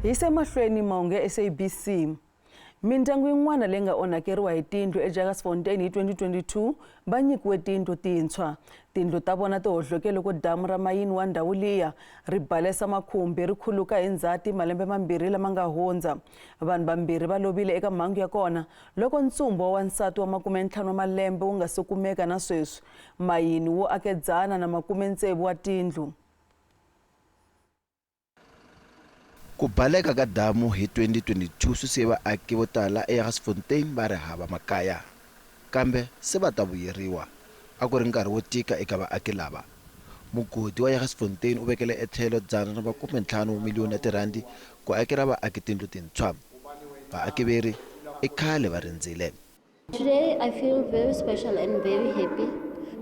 Hi yisa emahlweni mahungu ya SABC. Mindyangu yin'wana leyi nga onhakeriwa hi tindlu eJagersfontein hi 2022 va nyikiwe tindlu tintshwa. Tindlu ta vona ti hohloke loko damu ra mayini wa ndhawu liya ri balesa makhumbi ri khuluka hi Ndzhati malembe mambirhi lama nga hundza. Vanhu vambirhi va lovile eka mhangu ya kona loko ntsumbu wa wansati wa makumentlhanu wa malembe wu nga se kumeka na sweswi. Mayini wu ake 160 wa tindlu. Ku baleka ka damu hi 2022 swi siye vaaki vo tala eJagersfontein va ri hava makaya. Kambe se va ta vuyeriwa. A ku ri nkarhi wo tika eka vaaki lava. Mugodi wa Jagersfontein u vekele etlhelo 150 wa miliyoni ya tirhandi ku akela vaaki tindlu tintshwa. Vaaki veri i khale va rindzile. Today I feel very special and very happy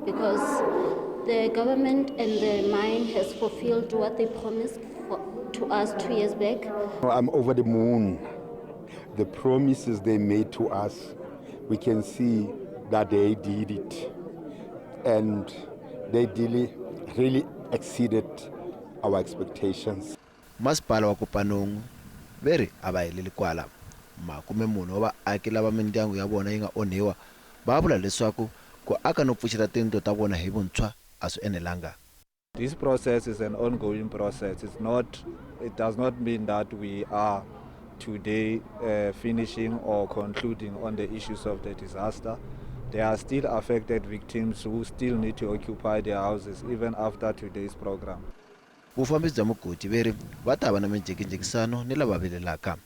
because the government and the mine has fulfilled what they promised to us 2 years back. I'm over the moon. The promises they made to us, we can see that they did it. And they really exceeded our expectations. Masipala wa Kopanong ve ri a va heleli kwala. 40 wa vaaki lava mindyangu ya vona yi nga onhiwa va vula leswaku ku aka no pfuxeta tindlu ta vona hi vuntshwa a swi enelanga. This process is an ongoing process. It's not, it does not mean that we are today finishing or concluding on the issues of the disaster. There are still affected victims who still need to occupy their houses even after today's program. Vufambisi bya mugodi veri va ta va na minjhekinjhekisano ni lava vilelaka.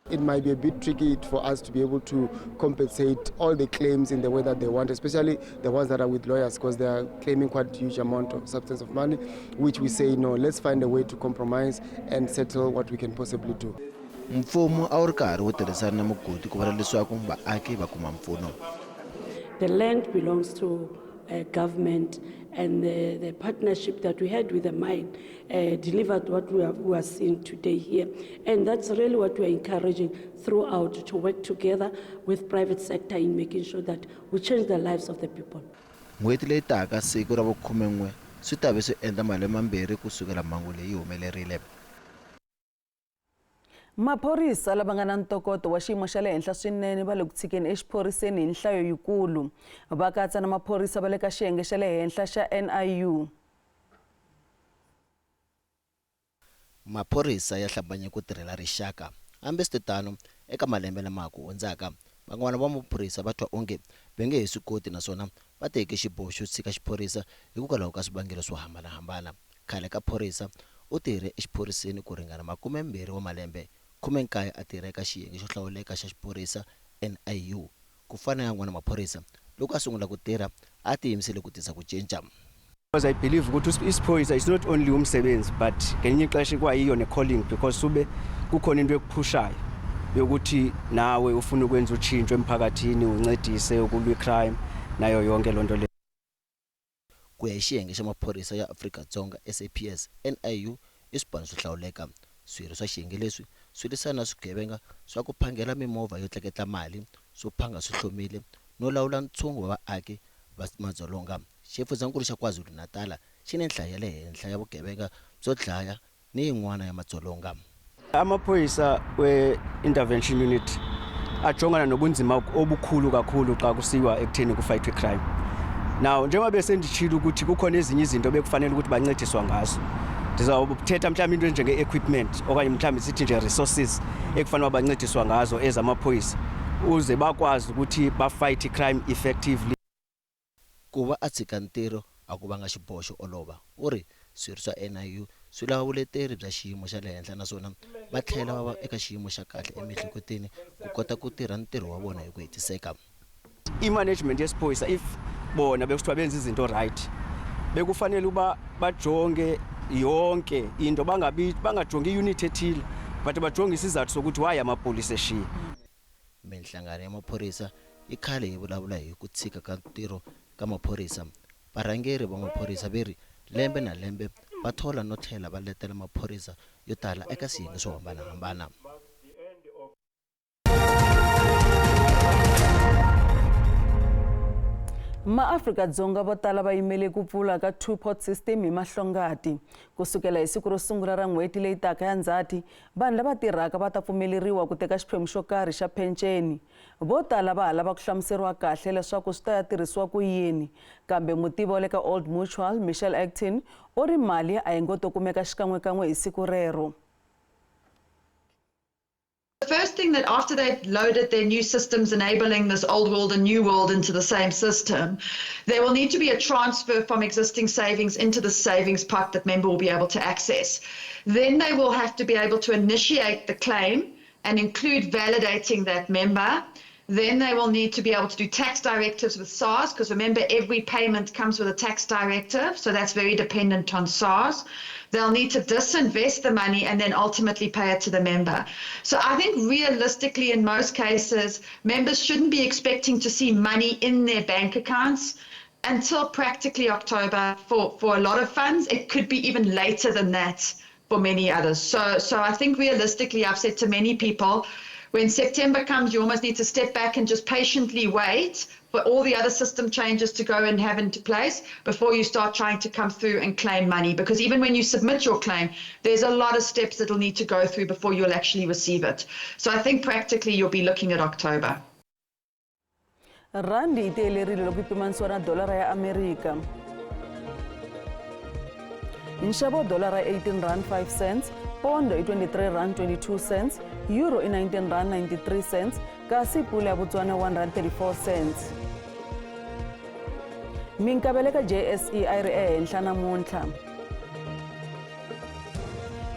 It might be a bit tricky for us to be able to compensate all the claims in the way that they want, especially the ones that are with lawyers, because they are claiming quite a huge amount of substance of money, which we say, no, let's find a way to compromise and settle what we can possibly do. Mfumo a wu ri karhi wu tirhisana na mugodi ku vona leswaku vaaki va kuma mpfuno. The land belongs to government, and the partnership that we had with the mine delivered what we are seeing today here. And that's really what we are encouraging throughout, to work together with private sector in making sure that we change the lives of the people. N'hweti leyi taka siku ra vukhumen'we swi ta ve swi endla malembe mambirhi ku sukela mhangu leyi humelerile. Maphorisa lava nga na ntokoto wa xiyimo xa le henhla swinene va le ku tshikeni exiphoriseni hi nhlayo yikulu. Va katsa na maphorisa va le ka xiyenge xa le henhla xa NIU. Maphorisa ya hlambanye ku tirhela rixaka. Hambiswiritano, eka malembe lama ha ku hundzaka, van'wana va maphorisa va twa onge va nge he swi koti naswona va teke xiboho xo tshika xiphorisa hikokwalaho ka swivangelo swo hambanahambana. Khale ka phorisa u tirhe exiphoriseni ku ringana 20 wa malembe, 19 a tirha eka xiyenge xo hlawuleka xa xiphorisa, NIU. Ku fana na yan'wana maphorisa, loko a sungula ku tirha a tiyimisele ku tisa ku cinca. Because I believe ukuthi isiphoyisa is not only umsebenzi but ngelinye ixesha ikwayiyo ne-calling, because sube kukhona into ekuphushayo yokuthi nawe ufuna ukwenza utshintsho emphakathini, uncedise ukulwa i-crime nayo yonke loo nto leyo. Ku ya hi xiyenge xa maphorisa ya Afrika-Dzonga, SAPS, NIU i swipano swo hlawuleka. Swirho swa xiyenge leswi swi lwisana na swigevenga swa ku phangela mimovha yo tleketla mali, swo phanga swi hlomile no lawula ntshungu wa vaaki va madzolonga. Xifundzankulu xa KwaZulu-Natala xi ni nhlayo ya le henhla ya vugevenga byo dlaya ni yin'wana ya madzolonga. Amaphoyisa we-intervention unit ajongana nobunzima obukhulu kakhulu xa kusiwa ekutheni kufayithwe crime. Now njengoba besenditshilo ukuthi kukhona ezinye izinto bekufanele ukuthi bancediswa ngazo, ndizawuthetha mhlawumbi into enjenge-equipment okanye mhlawumbi sithi nje resources ekufanele uba bancediswa ngazo ezamaphoyisa uze bakwazi ukuthi bafayithe i-crime effectively. Ku va a tshika ntirho a ku vanga xiboho xo olova. U ri, Swirho swa NIU swi lava vuleteri bya xiyimo xa le henhla naswona va tlhela va va eka xiyimo xa kahle emiehleketweni ku kota ku tirha ntirho wa vona hi ku hetiseka. I-management yesiphoyisa if bona bekuthiwa benza izinto right, bekufanele uba bajonge yonke into, bangabi bangajongi i-unit ethile but bajonge isizathu sokuthi why amapolisa eshiya. Minhlangano ya maphorisa yi khale yi vulavula hi ku tshika ka ntirho ka maphorisa. Varhangeri va maphorisa ve ri lembe na lembe va thola no tlhela va letela maphorisa yo tala eka swiyenge swo hambanahambana. MaAfrika-Dzonga vo tala va yimele ku pfula ka two-pot system hi mahlongati. Ku sukela hi siku ro sungula ra n'hweti leyi taka ya Ndzhati, vanhu lava tirhaka va ta pfumeleriwa ku teka xiphemu xo karhi xa phenceni. Vo tala va ha lava ku hlamuseriwa kahle leswaku swi ta ya tirhisiwa ku yini. Kambe mutivi wa le ka Old Mutual, Michelle Acton, u ri mali a yi ngo to kumeka xikan'wekan'we hi siku rero. The first thing that after they've loaded their new systems enabling this old world and new world into the same system, there will need to be a transfer from existing savings into the savings pot that member will be able to access. Then they will have to be able to initiate the claim and include validating that member. Then they will need to be able to do tax directives with SARS, because remember, every payment comes with a tax directive, so that's very dependent on SARS. They'll need to disinvest the money and then ultimately pay it to the member. So I think realistically, in most cases, members shouldn't be expecting to see money in their bank accounts until practically October for a lot of funds. It could be even later than that for many others. So I think realistically, I've said to many people, when September comes, you almost need to step back and just patiently wait for all the other system changes to go and have into place before you start trying to come through and claim money. Because even when you submit your claim, there's a lot of steps that'll need to go through before you'll actually receive it. So I think practically you'll be looking at October. Rhandi yi tiyelerile loko yi pimanisiwa na dolara ya Amerika. Nxavo wa dolara i 18 rand 5 cents, pondo i 23 rand 22 cents, euro i 19 rand 93 cents, kasi pula ya Botswana 1 rand 34 cents. Minkavelo eka JSE a yi ri ehenhla namuntlha.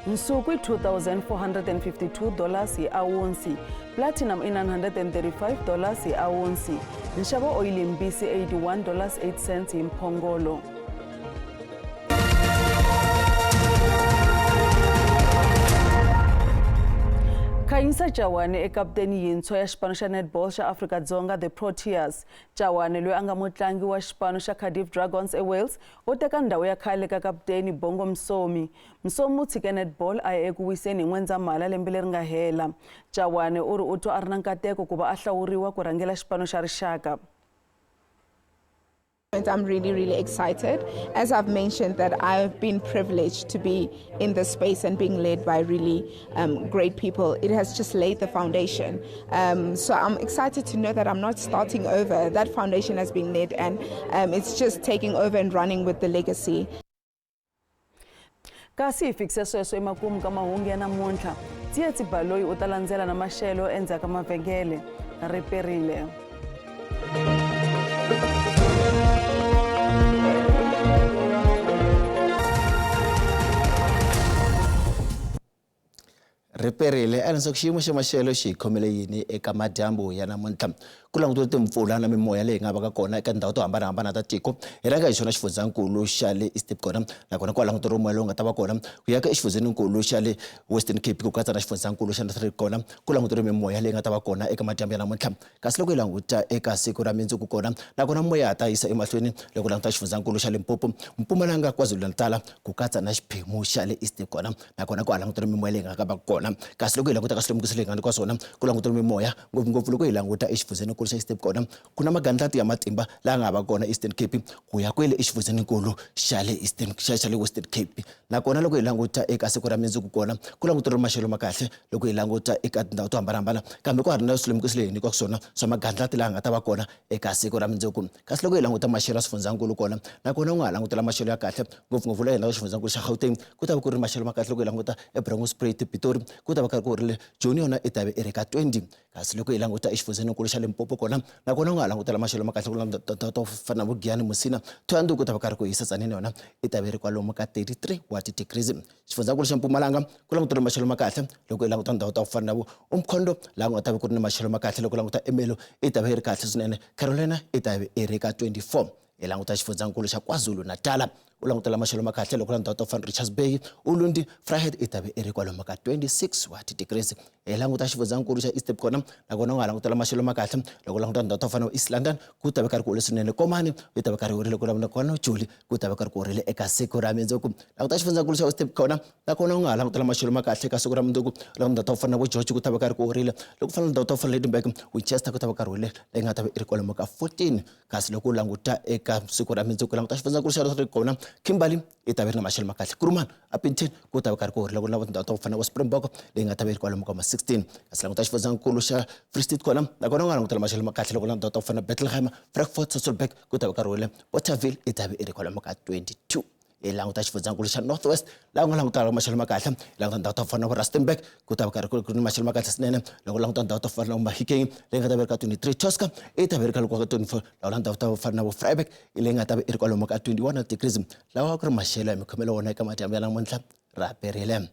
Nsuku i 2452 dollars hi awunsi, platinum i 935 dollars hi awunsi. Nxavo wa oyili mbisi 81 dollars 8 cents hi mphongolo. Khanyisa Chawane i kaputeni yintshwa ya xipano xa netball xa Afrika-Dzonga The Proteas. Chawane loyi a nga mutlangi wa xipano xa Cardiff Dragons eWales u teka ndhawu ya khale ka kaputeni Bongo Msomi. Msomi u tshike netball a ya eku wiseni hi N'wendzamhala lembe leri nga hela. Chawane u ri u twa a ri na nkateko ku va a hlawuriwa ku rhangela xipano xa rixaka. I'm really, really excited. As I've mentioned, that I've been privileged to be in this space and being led by really great people. It has just laid the foundation. So I'm excited to know that I'm not starting over. That foundation has been laid, and it's just taking over and running with the legacy. Kasi hi fikise sweswo emakumu ka mahungu ya namuntlha. Tsietsi Baloyi u ta landzela na maxelo endzhaku ka mavhengele. Ri perile. Ri perile a leswaku xiyimo xa maxelo xi hi khomele yini eka madyambu ya namuntlha. Ku langutiwe timpfula na mimoya leyi nga vaka kona eka tindhawu to hambanahambana ta tiko. Hi rhanga hi xona xifundzankulu xa le East Cape kona, nakona ku langutiwe moya lowu nga ta va kona ku ya ka exifundzeninkulu xa le Western Cape ku katsa na xifundzankulu xa Northern Cape kona, ku langutiwe mimoya leyi nga ta va kona eka madyambu ya namuntlha. Kasi loko hi languta eka siku ra mundzuku kona, nakona moya ha ta yisa emahlweni loko languta xifundzankulu xa Limpopo, Mpumalanga, KwaZulu-Natal ku katsa na xiphemu xa le East Cape kona, nakona ku langutiwe mimoya leyi nga ka va kona. Kasi loko hi languta ka swilemukiso leyi nga nyikiwa swona, ku langutiwe mimoya ngopfungopfu loko hi languta exifundzeninkulu xa East Cape kona, ku na magandlati ya matimba laha nga va kona Eastern Cape ku ya kwele exifundzeninkulu xa le Eastern xa le Western Cape. Nakona loko hi languta eka siku ra mundzuku kona, ku langutiwe maxelo ma kahle loko hi languta eka tindhawu to hambanahambana, kambe ku ha ri na swilemukiso leyi hi nyikiwaka swona swa magandlati laha nga ta va kona eka siku ra mundzuku. Kasi loko hi languta maxelo ya swifundzakulu kona, nakona u nga ha langutela maxelo ya kahle ngopfungopfu laha hi nga xifundzankulu xa Gauteng, ku ta va ku ri maxelo ma kahle loko hi languta eBronkhorstspruit, Pitori, ku ta va karhi ku ri le Joni yona i ta ve i ri ka 20. Kasi loko hi languta exifundzeninkulu xa Limpopo kona, nakona u nga ha langutela maxelo ma kahle ku languta tindhawu to fana na vo Giyani, Musina, Thohoyandou, ku ta va karhi ku hisa Tzaneen yona i ta ve i ri kwalomu ka 33 wa ti-degrees. Xifundzankulu xa Mpumalanga ku languteriwe maxelo ma kahle loko hi languta ndhawu ta ku fana na vo Umkhondo, laha ku nga ta va ku ri ni maxelo ma kahle loko languta Ermelo i ta va yi ri kahle swinene, Carolina i ta va i ri ka 24. Hi languta xifundzankulu xa KwaZulu-Natal U langutela maxelo ma kahle loko la ndhawu to fana Richards Bay, Ulundi, Vryheid i ta ve i ri kwalomu ka 26 wa ti-degrees. Hi languta xifundzankulu xa Eastern kona, nakona u nga langutela maxelo ma kahle loko u languta ndhawu to fana na East London, ku ta ve karhi ku horile swinene. Komani yi ta ve karhi horile, ku languta kona Joli ku ta ve karhi ku horile eka siku ra mundzuku. Languta xifundzankulu xa Western kona, nakona u nga ha langutela maxelo ma kahle eka siku ra mundzuku. Languta ndhawu to fana na vo George, ku ta ve karhi ku horile. Loko ku fana na ndhawu to fana na Lydenburg, Winchester ku ta va karhi horile, leyi nga ta va i ri kwalomu ka 14. Kasi loko u languta eka siku ra mundzuku, languta xifundzankulu xa ri kona Kimberley i ta va ri na maxelo ma kahle. Kuruman, Upington ku ta va karhi ku horile, ku na tindhawu ta ku fana na Springbok leyi nga ta va yi ri kwalomu ka ma 16. Kasi languta xifundzankulu xa Free State kona, nakona u nga langutela maxelo ma kahle loko languta ta ku fana na Bethlehem, Frankfort, Sasolburg ku ta va karhi horile. Bothaville i ta va i ri kwalomu ka 22. Hi languta xifundzankulu xa North West, laha u nga langutaka maxelo ma kahle. Hi languta ndhawu ta ku fana na Rustenburg, ku ta va karhi ku ri ni maxelo ma kahle swinene. Loko u languta ndhawu ta ku fana na Mahikeng leyi nga ta va ri ka 23, Tosca i ta va ri ka loko ka 24. Laha u ndhawu ta ku fana na vo Vryburg leyi nga ta va i ri kwalomu ka 21 degrees. Lawa ku ri maxelo ya mikhomelo wona eka madyambu ya namuntlha ra perile.